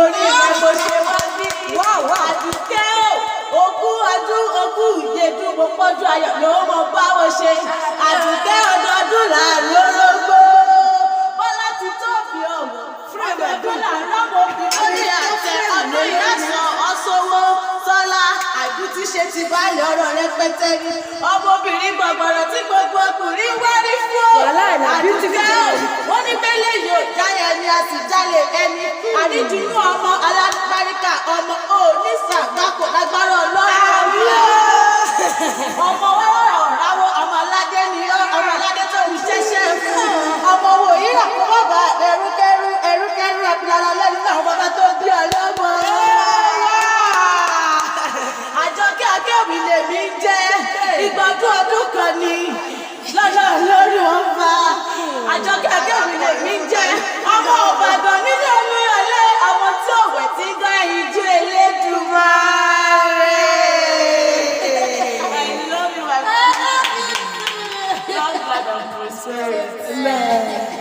Torí rẹ̀ mo ṣe wá bí. Àdùkẹ́ o, ogún ọdún, ogún ìyèdún, mo pọ́jú ayọ̀ ló mọ báwo ṣe. Àdùkẹ́, ọdọọdún là ń rórógbó. Bọ́lá ti tó fi ọ̀wọ́. Ọdọọdún là ń rọ́mọ fi lórí àtẹ. Ọdún ìyàsọ̀ ọ̀ṣọ́wó sọ́lá àìkú tí ṣe ti báyìí ọ̀rọ̀ rẹpẹtẹ ni. Ọmọbìnrin gbọ̀gbọ̀rọ̀ tí gbogbo ọkùnrin wárí fún o. Wàhálà ìlà beautiful. Àdùkẹ́ o, wọ́n ní pé lè yóò jáyẹ ẹni a sì jálè ẹni. Àrídùnnú ọmọ alábáríkà, ọmọ onísàgbákò lágbára Ọlọ́run. Ọmọ wẹ́wẹ́ ọ̀ráwọ̀, ọmọ aládé ni ọ́, ọmọ aládé tó ń ṣẹ́ṣẹ́ fún. Ọmọ wo yíra kó bàbá ẹrúkẹ́rú ẹrúkẹ́rú abilala lẹ́nu náà bàbá tó bí ọlọ́mọ. Àjọkẹ́ Akéwì lèmi ń jẹ́, ìgbọ̀dún ọdún kan ni lọ́nà lórí wọn fa. Àjọkẹ́ Akéwì lèmi ń jẹ́, ọmọ Ìbàdàn nílé Olúyọ̀lé, ọmọ tí òwẹ̀ tí ń dá ìjú Elédùmarè. I love you, my queen. Long life and prosperity. Amen.